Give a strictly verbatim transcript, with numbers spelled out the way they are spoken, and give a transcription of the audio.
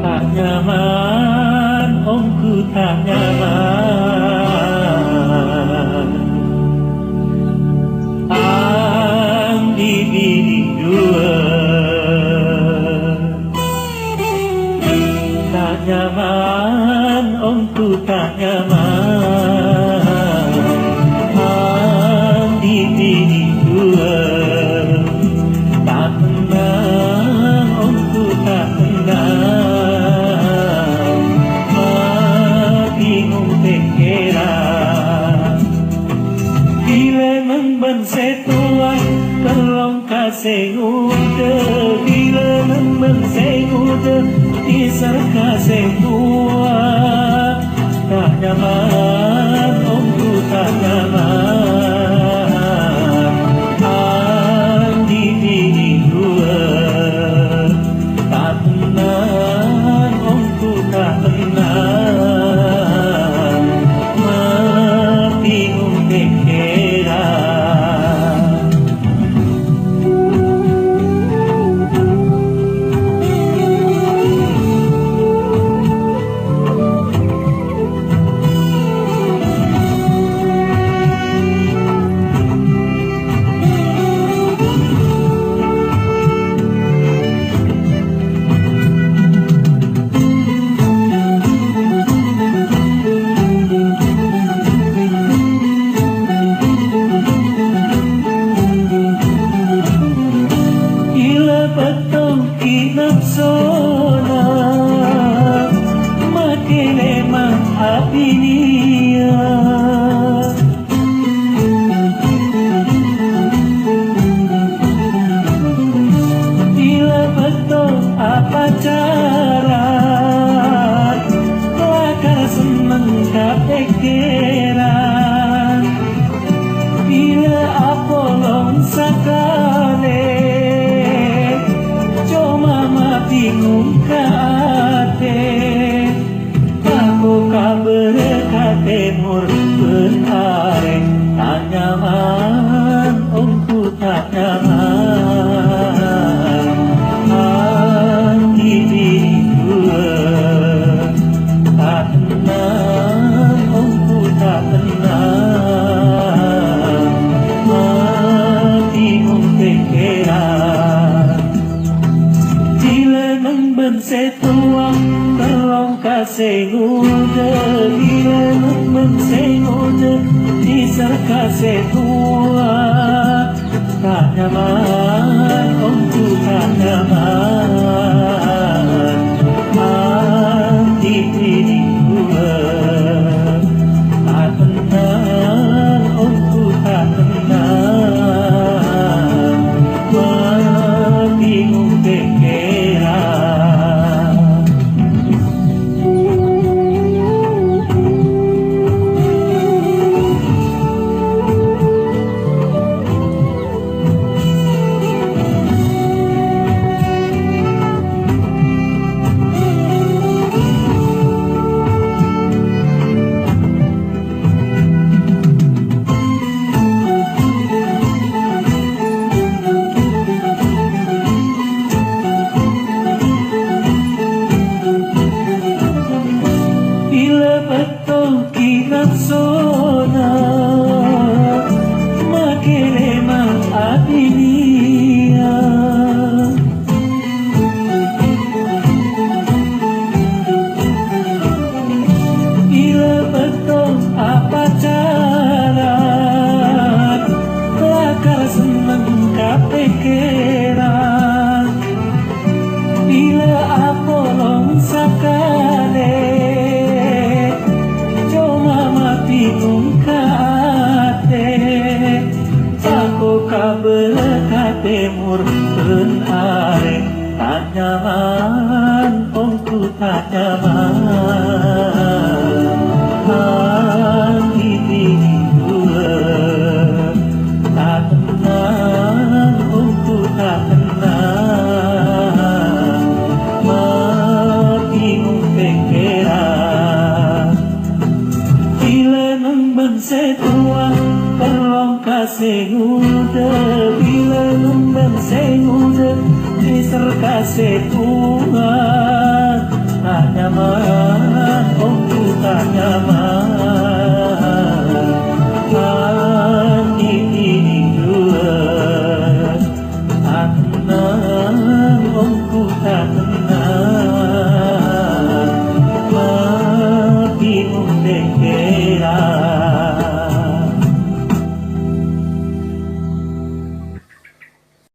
Ta' nyaman, ongghu ta' nyaman. Andi' binè duwâ'. Ta' nyaman, ongghu ta' nyaman. Andi' binè duwâ'. Ta' tennang, ongghu ta' tennang. Mabingung pèkkèran. Bilâ neng bân sè towa, terrong ka sè ngodâ. Bilâ neng bân sè ngodâ, nèser ka sè towa. Ta' nyaman, ongghu ta' nyaman. Andi' binè duwâ'. Ta' tennang, ongghu ta' tennang. Mabingung pèkkèran. Ila pettong ki napsona, makè lèma' abinèya. Ila pettong apacaran, lakar senneng ka pèkkèran. Bilâ apolong sakalè, coma mabingung ka atè. Tako' ka bârâ' ka tèmor bân arè, ta' nyaman, ongghu ta' nyaman. Andi' binè duwâ'. Ta' tennang, ongghu ta' tennang. Mabingung pèkkèran. Bilâ neng bân sè towa, terrong ka sè ngodâ. Bilâ neng bân sè ngodâ, nèser ka sè towa. Ta' nyaman, ongghu ta' nyaman. Andi' binè duwâ'. Ta' tennang, ongghu ta' tennang. Mabingung pèkkèran. Bilâ pettong ki napsona, makè lèma' abinèya. Bilâ pettong apacaran, lakar senneng ka pèkkèran. Bilâ apolong sakalè, coma mabingung ka atè. Tako' ka bârâ' ka tèmor bân arè, ta' nyaman, ongghu ta' nyaman. Andi' binè duwâ'. Ta' tennang, ongghu ta' tennang. Mabingung pèkkèran. Bilâ neng bân sè towa, terrong ka sè ngodâ. Bilâ neng bân sè ngodâ, nèser ka sè towa. Nyaman, ongghu ta' nyaman.